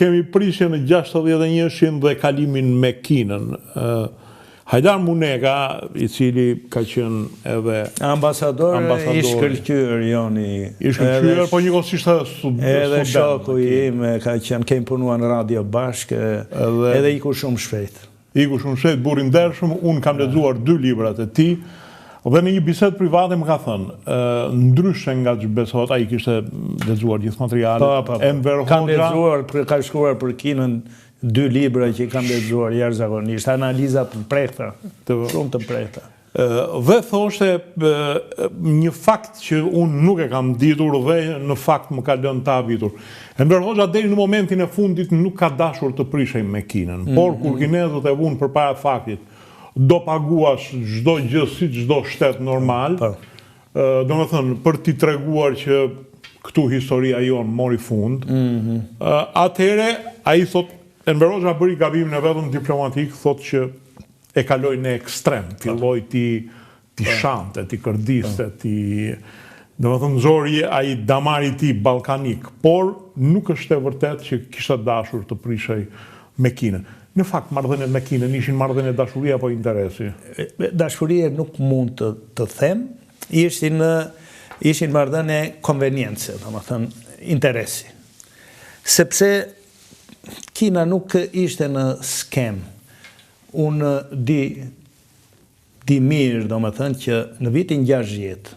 Kemi prishjen në 61-shin dhe kalimin me Kinën. Hajdar Muneka, i cili ka qenë edhe ambasador i shkëlqyer joni. I shkëlqyer, po njëkohësisht edhe student. Edhe shoku im ka qenë, kemi punuar në radio bashkë, edhe iku shumë shpejt. Iku shumë shpejt, burrë i ndershëm, unë kam lexuar dy librat e tij dhe në një bisedë private më ka thënë, ndryshe nga ç'besohet, ai kishte lexuar gjithë materialet, po, po, po. Enver Hoxha... Kam lexuar, ka shkruar për Kinën dy libra që i kam lexuar jashtëzakonisht, analiza të mprehta, shumë të mprehta. Dhe thoshte një fakt që unë nuk e kam ditur dhe në fakt më ka lënë të habitur. Enver Hoxha deri në momentin e fundit nuk ka dashur të prishej me Kinën, por kur kinezët e vunë përpara faktit, do paguash çdo gjë si çdo shtet normal, domethënë për t'i treguar që këtu historia jonë mori fund, atëherë ai thotë Enver Hoxha bëri gabimin e vetëm diplomatik, thotë që e kaloi në ekstrem, filloi t'i t'i shante, t'i kërdiste, t'i domethënë nxori ai damari i tij ballkanik, por nuk është e vërtetë që kishte dashur të prishej me Kinën. Në fakt, marrëdhëniet me Kinën ishin marrëdhënie dashurie apo interesi? Dashurie nuk mund të të them, ishin ishin marrëdhënie konvenience, domethënë interesi. Sepse Kina nuk ishte në skemë. Unë di, di mirë, domethënë, që në vitin 60,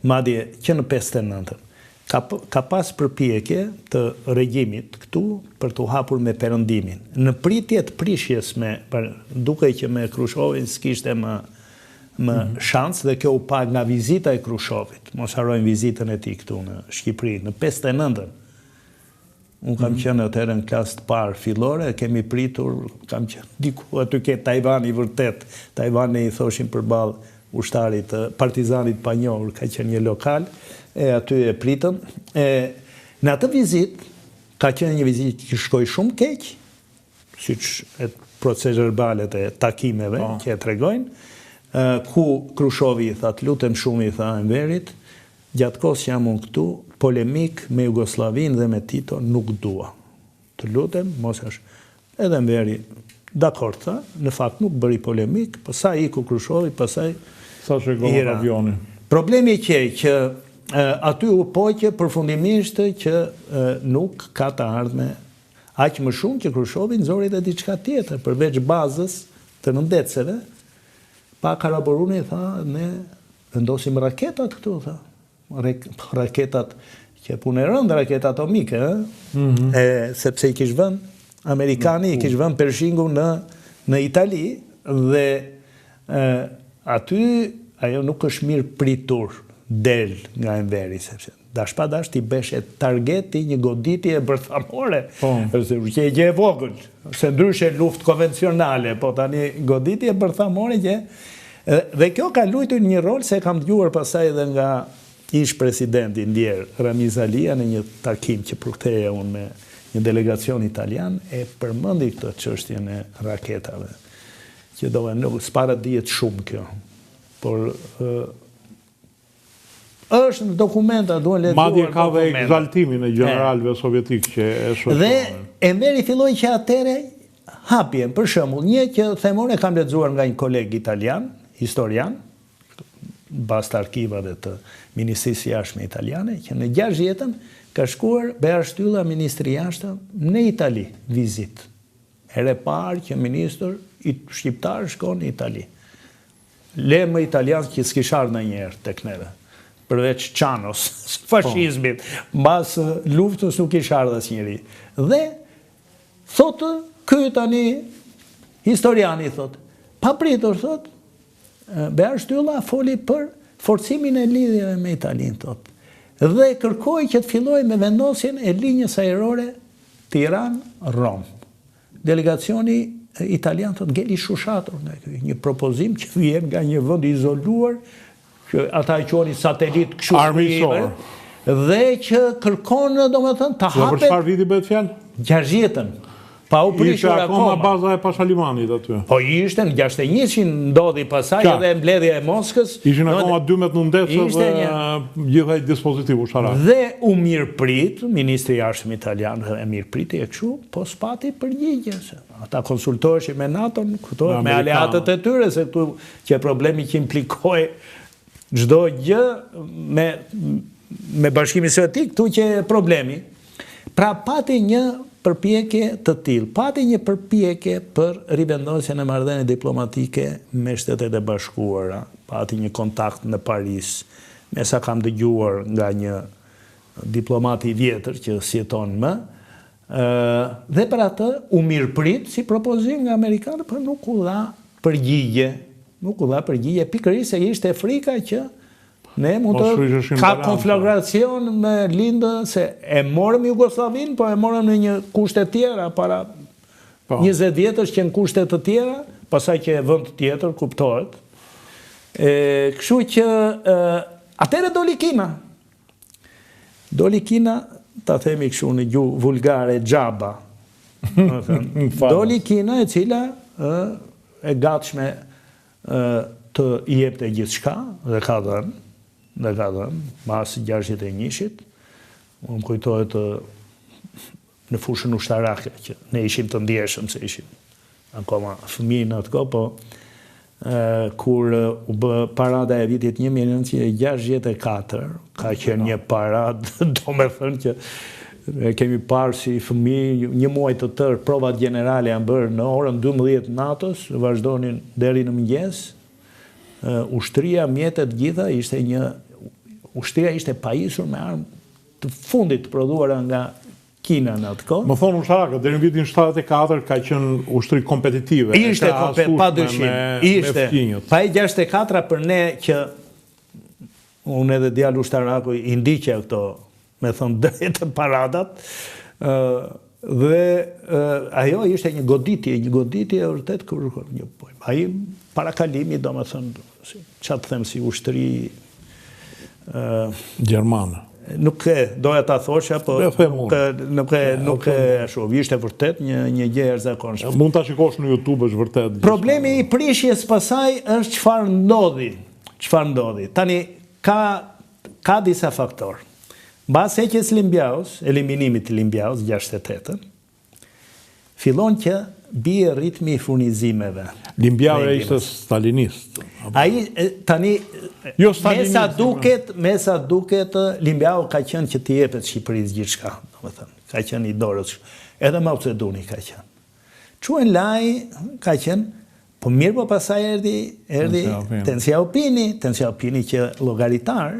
madje që në 59-ën, ka, ka pas përpjekje të regjimit këtu për t'u hapur me perëndimin. Në pritje të prishjes me, dukej që me Krushovin s'kishte më më mm -hmm. shans dhe kjo u pa nga vizita e Krushovit. Mos harrojmë vizitën e tij këtu në Shqipëri në 59-ën. Unë kam qenë atëherë në klasë të parë fillore, kemi pritur, kam qenë diku aty ke Tajvani vërtet, Tajvani i thoshin përballë ushtarit, partizanit panjohur, ka qenë një lokal, e aty e pritëm. E, në atë vizitë, ka qenë një vizitë që shkoi shumë keq, siç e procesverbalet e takimeve po. që e tregojnë, ku Krushovi i tha, të lutem shumë i tha Enverit, Gjatë kohës që jam unë këtu, polemikë me Jugosllavinë dhe me Tito nuk dua. Të lutem, mos është. Edhe Enveri, dakord tha, në fakt nuk bëri polemikë, po sa iku Krushovi, pastaj Sa shkoi avioni. Problemi qe që aty u pa që përfundimisht që nuk ka të ardhme aq më shumë që Krushovi nxori edhe diçka tjetër, përveç bazës të nëndetëseve, pa Karaburuni tha ne Vendosim raketat këtu, tha. Raketat, që punë e rëndë, raketa atomike, ë? Mm -hmm. E, sepse i kish vënë, amerikani i kish vënë Pershingun në, në Itali, dhe e, aty ajo nuk është mirëpritur del nga Enveri, sepse dash pa dash ti bëheshe target i një goditje bërthamore, po. është që gjë e vogël, se ndryshe luftë konvencionale, po tani goditje bërthamore që Dhe kjo ka luajtur një rol se e kam dëgjuar pastaj edhe nga ish presidenti i ndjerë Ramiz Alia në një takim që përktheja unë me një delegacion italian e përmendi këtë çështjen e raketave. Që do nuk s'para dihet shumë kjo. Por është në dokumenta, duhen lexuar Madje ka dhe ekzaltimin e gjeneralëve sovjetikë që e shoqëronin. Dhe Enveri filloi që atëherë hapjen, për shembull, një që them unë e kam lexuar nga një koleg italian, historian, në bazë të arkivave të Ministrisë së Jashtme italiane, që në 60-ën ka shkuar Behar Shtylla, ministri i Jashtëm, në Itali, vizitë. Herë e parë që ministër i shqiptar shkon në Itali. Le më italian që s'kish ardhur ndonjëherë tek neve, përveç Çanos, fashizmit, mbas luftës nuk kish ardhur asnjeri. Dhe thotë ky tani historiani thotë, papritur thotë, Behar Shtylla foli për forcimin e lidhjeve me Italinë thotë. Dhe kërkoi që të fillojë me vendosjen e linjës ajrore Tiranë-Romë. Delegacioni italian thotë ngeli i shushatur nga ky, një propozim që vjen nga një vend i izoluar, që ata e quanin satelit kështu armiqësor. Dhe që kërkon, domethënë, të hapet. Për çfarë viti bëhet fjalë? 60-ën. Pa u prishur akoma. Ishte akoma baza e Pashalimanit aty. Po ishte në 61-shin ndodhi pasaj edhe mbledhja e Moskës. Ishin akoma 12 nëndetëse dhe gjithë ai dispozitiv ushtarak. Dhe u mirëprit, ministri i jashtëm italian e mirëpriti e kështu, po s'pati përgjigje. Ata konsultoheshin me NATO-n, kuptohet, me aleatët e tyre, se këtu qe problemi që implikohej çdo gjë me me Bashkimin Sovjetik, këtu qe problemi. Pra pati një përpjekje të tillë, pati një përpjekje për rivendosjen e marrëdhënieve diplomatike me Shtetet e Bashkuara, pati një kontakt në Paris, me sa kam dëgjuar nga një diplomat i vjetër që s'jeton më, dhe për atë u mirëprit si propozim nga amerikanët, por nuk u dha përgjigje, nuk u dha përgjigje pikërisht se ishte frika që Ne mund të ka konflagracion me lindë se e morëm Jugosllavinë, po e morëm në një kushte tjera para 20 po. vjetësh që në kushte të tjera, pasaj që e vend tjetër, kuptohet. E, kështu që atëherë doli Kina. Doli Kina, ta themi kështu në gjuhë vulgare, xhaba. Doli Kina e cila e gatshme të jepte gjithçka dhe ka dhënë, dhe ka dhënë, mas 61-shit, më kujtohet në fushën ushtarake, që ne ishim të ndjeshëm, se ishim akoma fëmijë në atë kohë, po kur u bë parada e vitit 1964, ka qenë një paradë, domethënë që E kemi parë si fëmijë, një muaj të tërë, provat gjenerale janë bërë në orën 12 natës, vazhdonin deri në mëngjes. Ushtria, mjetet të gjitha, ishte një ushtria ishte pajisur me armë të fundit të prodhuara nga Kina në atë kohë. Më thonë ushtarakët, deri në vitin 74 ka qenë ushtri kompetitive. Ishte kompetitive, pa dyshim. Ishte. Pa e 64 për ne që unë edhe djalë ushtaraku i ndiqja këto me thënë drejtën paradat, dhe ajo ishte një goditje, një goditje e vërtet kur një po. Ai parakalimi, domethënë, si, ça të them si ushtri gjermane. Nuk e doja ta thosha, po nuk e nuk e nuk e ashtu, ishte vërtet një një gjë e jashtëzakonshme. Mund ta shikosh në YouTube, është vërtet. Problemi i prishjes pasaj është çfarë ndodhi, çfarë ndodhi. Tani ka Ka disa faktorë. Mbas heqjes Lin Biaos, eliminimit të Lin Biaos, 68-ën, fillon që bie ritmi i furnizimeve. Lin Biao ishte stalinist. Ai tani jo stalinist, me sa duket, me sa duket Lin Biao ka qenë që t'i jepet Shqipërisë gjithçka, domethënë, ka qenë i dorës. Edhe Mao Zedongi ka qenë. Çu En Lai ka qenë Po mirë po pastaj erdhi, erdhi Ten Xiaopini, Ten Xiaopini qe llogaritar,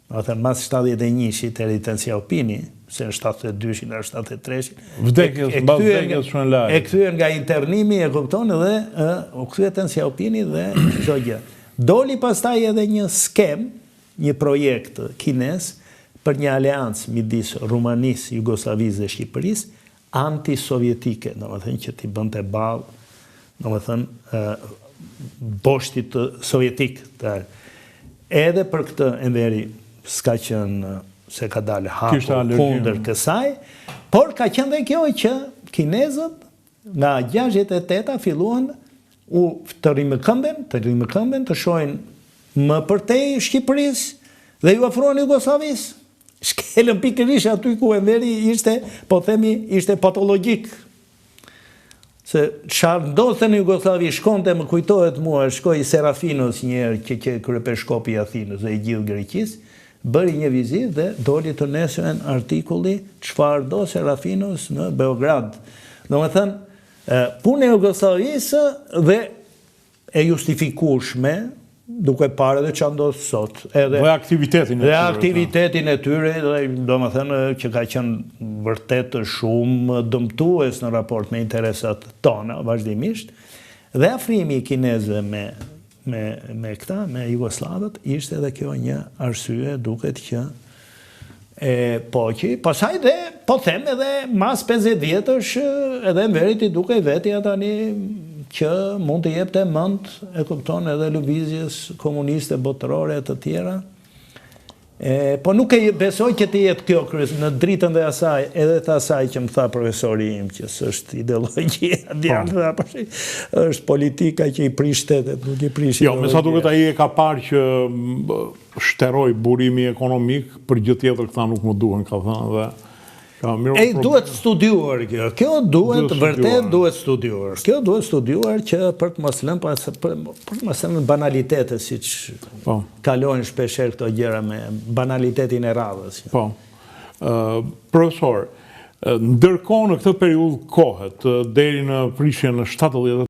domethënë mas 71-shit erdhi Ten Xiaopini, se në 72-shin, në 73-shin. Vdekjes, mbas vdekjes Çu En Lait. E kthyen nga internimi, e kupton, dhe e, u kthye Ten Xiaopini dhe çdo gjë. Doli pastaj edhe një skemë, një projekt kinez për një aleancë midis Rumanisë, Jugosllavisë dhe Shqipërisë, antisovjetike, domethënë që t'i bënte ballë, domethënë boshtit sovjetik. Të, edhe për këtë Enveri s'ka qenë se ka dalë hapur kundër kësaj, por ka qenë dhe kjo që kinezët nga 68-a filluan u të rimëkëmben, të rimëkëmben, të shohin më përtej Shqipërisë dhe iu afruan Jugosllavisë. Shkelën pikërisht aty ku Enveri ishte, po themi, ishte patologjik. Se çfarë ndodhte në Jugosllavi, shkonte, më kujtohet mua, shkoi Serafinos një herë që qe kryepeshkopi i Athinës dhe i gjithë Greqisë, bëri një vizitë dhe doli të nesërmen artikulli çfarë do Serafinos në Beograd. Domethënë, puna e Jugosllavisë dhe e justifikueshme, duke parë edhe ça ndodh sot, edhe dhe aktivitetin e tyre. Dhe aktivitetin e tyre, dhe domethënë që ka qenë vërtet shumë dëmtues në raport me interesat tona vazhdimisht, dhe afrimi i kinezëve me me me këta, me jugosllavët, ishte edhe kjo një arsye, duket që E poqi, pastaj dhe, po them edhe mas 50 vjetësh, edhe Enverit i dukej vetja tani që mund të jepte mend, e kupton edhe lëvizjes komuniste botërore e të tjera. E, po nuk e besoj që të jetë kjo kryes në dritën dhe asaj, edhe të asaj që më tha profesori im, që s'është ideologjia, po. djalë, tha, po, është politika që i prish shtetet, nuk i prish Jo, me sa duket ai e ka parë që shteroi burimi ekonomik, për gjë tjetër këta nuk më duhen, ka thënë dhe Ka mirë E duhet studiuar kjo. Kjo duhet vërtet duhet studiuar. Kjo duhet studiuar që për të mos lënë pas për, për të mos lënë banalitete siç po. kalojnë shpeshherë këto gjëra me banalitetin e radhës. Po. Ë profesor, ndërkohë në këtë periudhë kohe deri në prishjen në 70.